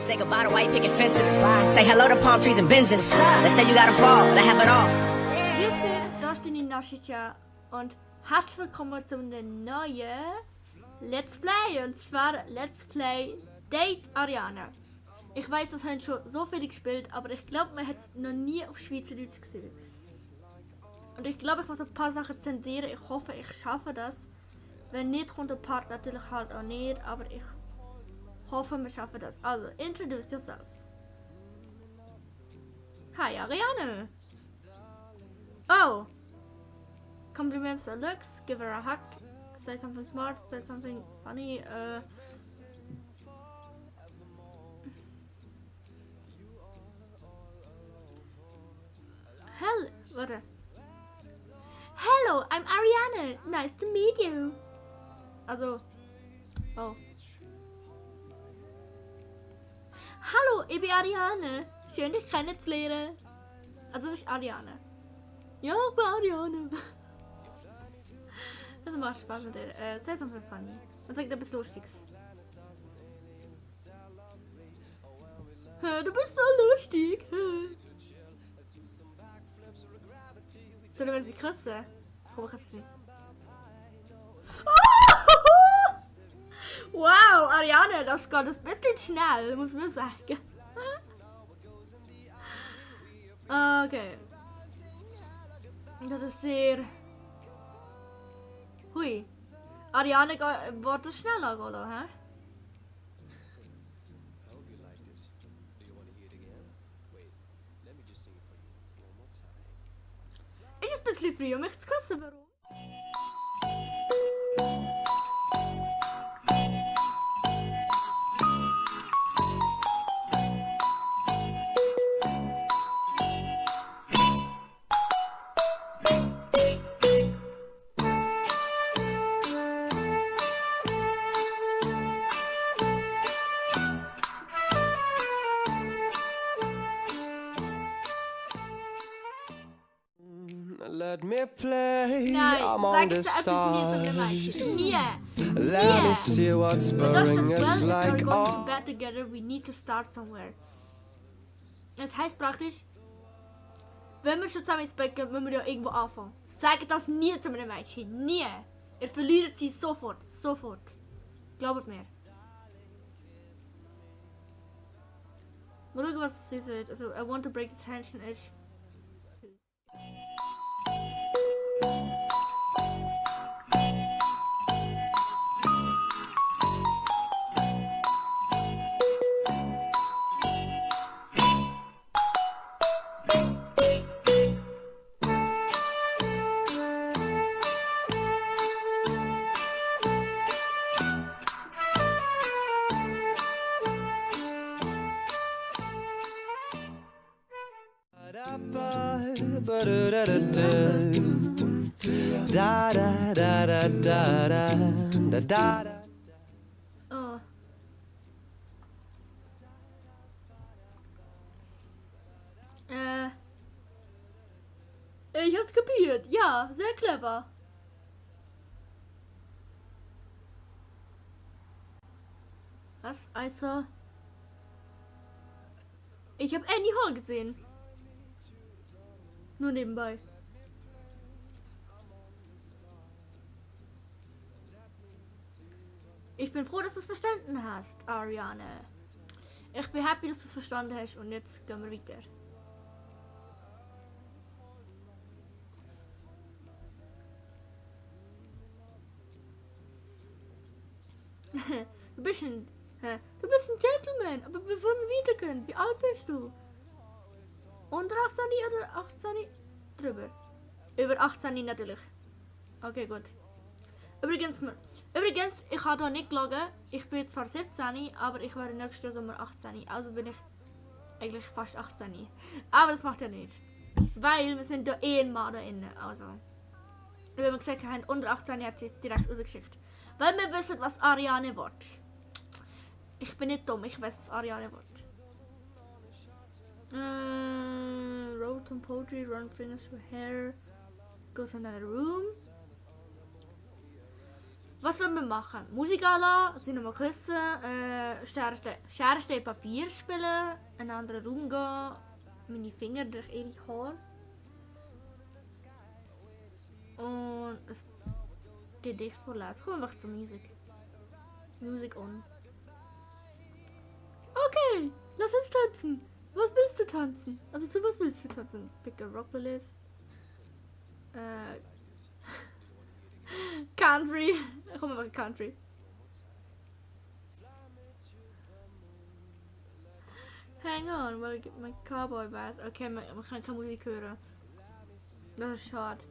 Say goodbye to white picket fences. Say hello to palm trees and Benzes. They say you gotta fall, they have it all. Grüß dich, da ist deine Nashicha und herzlich willkommen zu einem neuen Let's Play. Und zwar Let's Play Date Ariane. Ich weiß, das haben schon so viele gespielt, aber ich glaube, man hat es noch nie auf Schweizerdeutsch gesehen. Und ich glaube, ich muss ein paar Sachen zensieren. Ich hoffe, ich schaffe das. Wenn nicht, kommt der Part natürlich halt auch nicht, aber ich hoffe, wir schaffen das. Also, introduce yourself. Hi, Ariane. Oh. Compliments her looks, give her a hug, say something smart, say something funny. Warte. Hello, I'm Ariane. Nice to meet you. Also. Oh. Hallo, ich bin Ariane. Schön, dich kennenzulernen. Also, das ist Ariane. Ja, ich bin Ariane. Das macht Spaß mit dir. Say something funny. Und sag etwas Lustiges. Du bist so lustig. Sollen wir sie küssen? Komm, ich küsse sie. Wow, Ariane, das geht ein bisschen schnell, muss man sagen. Okay. Das ist sehr... Hui. Ariane, wird das schneller gehen, hä? Ist ein bisschen früh, um mich zu küssen, warum? Let me play Nein, among the sag stars. nie. Let me see what's burning us like Going to all. bed together, we need to start somewhere. Das heißt praktisch, wenn wir schon zusammen ins Bett gehen, müssen wir ja irgendwo anfangen. Sag das nie zu einem Mädchen. Nie. Ihr verliert sie sofort. Sofort. Glaubt mir. Mal schauen, was sie sagt. Also, I want to break the tension ist. Da da da da da da da da da. Oh. Ich hab's kapiert. Ja, sehr clever. Was? Also... Ich hab Annie Hall gesehen. Nur nebenbei. Ich bin froh, dass du es verstanden hast, Ariane. Ich bin happy, dass du es verstanden hast und jetzt gehen wir weiter. Du bist ein Gentleman, aber bevor wir weitergehen, wie alt bist du? Unter 18 oder 18? Drüber. Über 18 natürlich. Okay, gut. Übrigens, ich habe hier nicht gelogen. Ich bin zwar 17, aber ich werde nächstes Jahr Sommer 18. Also bin ich eigentlich fast 18. Aber das macht ja nichts. Weil wir sind ja eh ein Mann da innen. Also. Wenn wir gesagt haben, unter 18 hat sie es direkt rausgeschickt. Weil wir wissen, was Ariane will. Ich bin nicht dumm, ich weiß, was Ariane will. Wrote some poetry, run fingers through hair, go to another room. Was wollen wir machen? Musik anlassen, sie nochmal küssen, Schere, Stein, Papier spielen, in einen anderen Raum gehen, meine Finger durch ihre Haare. Und ein Gedicht vorlesen. Komm, wir machen zur Musik. Musik on. Okay, lass uns tanzen. Was willst du tanzen? Also zu was willst du tanzen? Pick a rock playlist. Country. Komm, wir machen Country. Hang on, while I get my cowboy bath. Okay, man kann keine Musik hören. Das ist schade.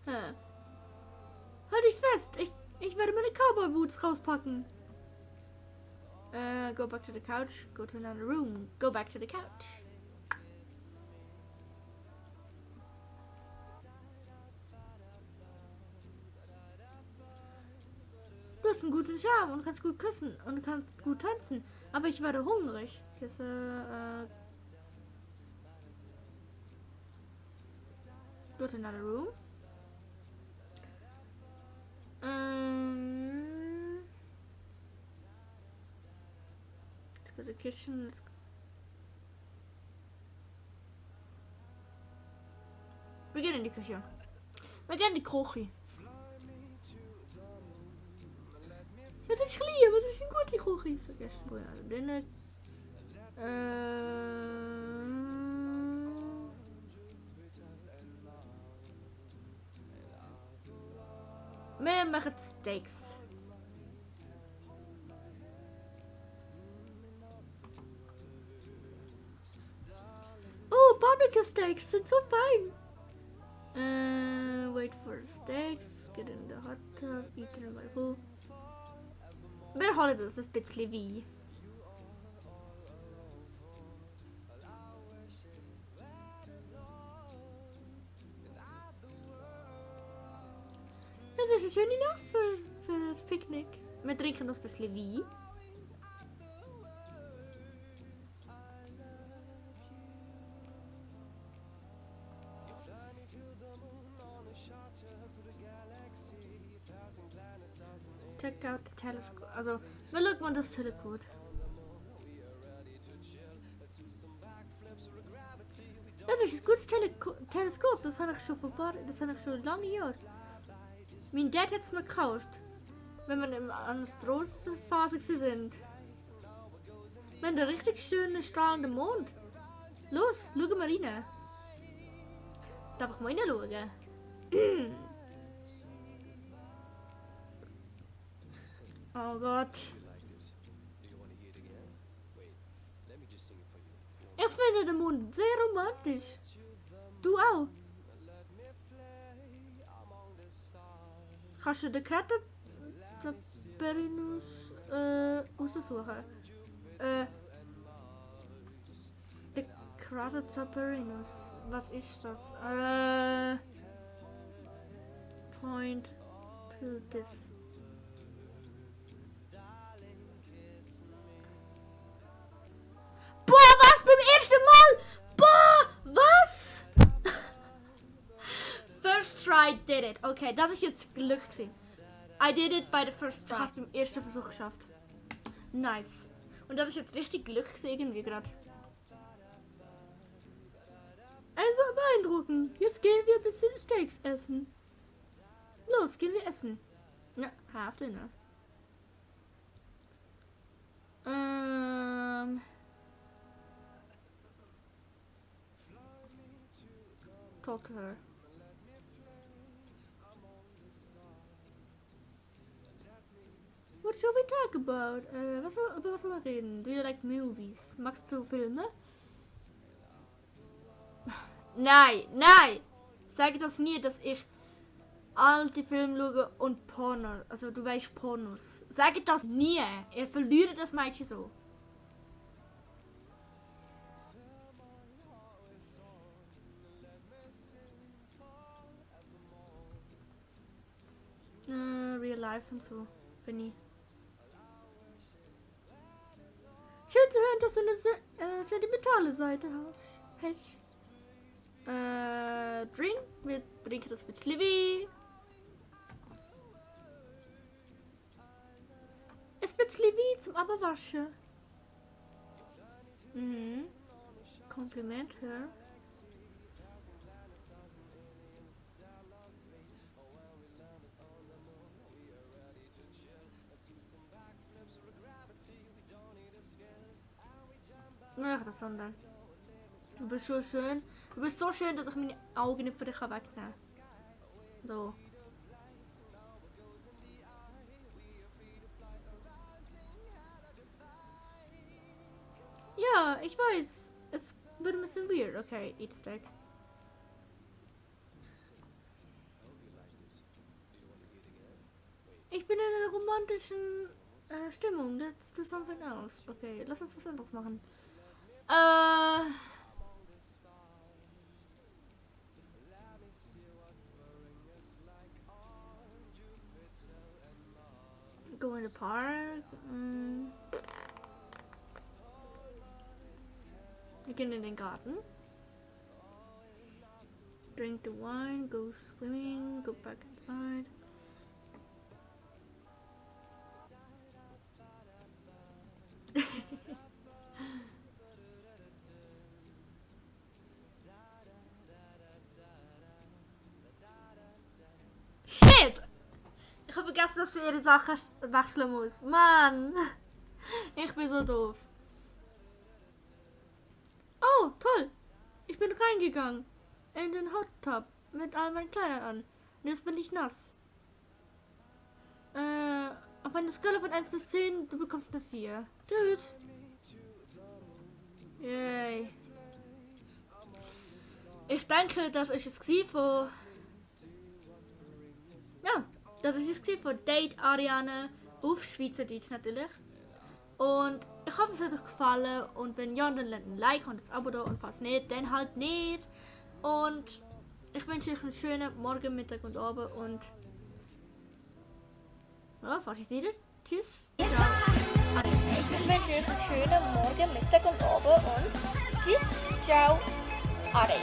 Halt dich fest! Ich werde meine Cowboy Boots rauspacken. Go back to the couch. Go to another room. Go back to the couch. Du hast einen guten Charme und kannst gut küssen und kannst gut tanzen. Aber ich werde hungrig. Küsse, go to another room. Let's go to the kitchen. Wir gehen in die Küche. Wir gehen in die Küche. Het is geliefd, het is een goede Küche. So, eerst go naar de dinner. Wir machen Steaks. Oh, barbecue steaks sind so fein. Wait for the steaks. Get in the hot tub. Eat in my pool. Wir holen das ein bisschen Wein. Das ist eine schöne Nacht für das Picknick. Wir trinken noch ein bisschen Wein. Check out the telescope. Also, wir schauen das Teleskop. Das ist ein gutes Teleskop. Das habe ich schon lange Jahre. Mein Dad hat es mir gekauft, wenn wir in einer Astrophase sind. Wir haben einen richtig schönen strahlenden Mond. Los, schauen wir rein. Darf ich mal reinschauen? Oh Gott. Ich finde den Mond sehr romantisch. Du auch. Kannst du den Kratoperinus aussuchen? Der Kratoperinus. Was ist das? Point to this. Boah, was? Beim ersten Mal? Boah, was? First try did it. Okay, das ist jetzt Glück gewesen. I did it by the first try. Ich habe es beim ersten Versuch geschafft. Nice. Und das ist jetzt richtig Glück gewesen, irgendwie gerade. Also beeindruckend. Jetzt gehen wir ein bisschen Steaks essen. Los, gehen wir essen. Ja, half dinner. Talk to her. What shall we talk about? Über was wollen wir reden? Do you like movies? Magst du Filme? Nein, nein! Sag das nie, dass ich alte Filme schaue und Porno. Also du weißt Pornos. Sag das nie! Ihr verliert das Mädchen so. Real Life und so. Bin ich. Schön zu hören, dass du eine sentimentale Seite hast. Drink mit bringt das ein bisschen weh. Ein bisschen weh zum Abwaschen. Mhm. Komplimente. Ach, das Sonntag. Du bist so schön. Du bist so schön, dass ich meine Augen nicht von dir wegnehmen kann. So. Ja, ich weiß. Es wird ein bisschen weird. Okay, eat stack. Ich bin in einer romantischen Stimmung. Let's do something else. Okay, lass uns was anderes machen. Go in the park. Wir gehen in den Garten. Drink the wine, go swimming, go back inside. Shit! Ich habe vergessen, dass ich ihre Sachen wechseln muss. Mann! Ich bin so doof. Oh, toll! Ich bin reingegangen. In den Hot Tub. Mit all meinen Kleidern an. Und jetzt bin ich nass. Auf einer Skala von 1 bis 10, du bekommst eine 4. Tschüss! Yay. Ich denke, das ist es von... Ja, das ist es von Date Ariane auf Schweizerdeutsch natürlich. Und ich hoffe, es hat euch gefallen. Und wenn ja, dann lasst ein Like und ein Abo da. Und falls nicht, dann halt nicht. Und ich wünsche euch einen schönen Morgen, Mittag und Abend. Und ja, fast ist wieder. Tschüss. Ich wünsche euch einen schönen Morgen, Mittag und Abend und tschüss, ciao, Ade.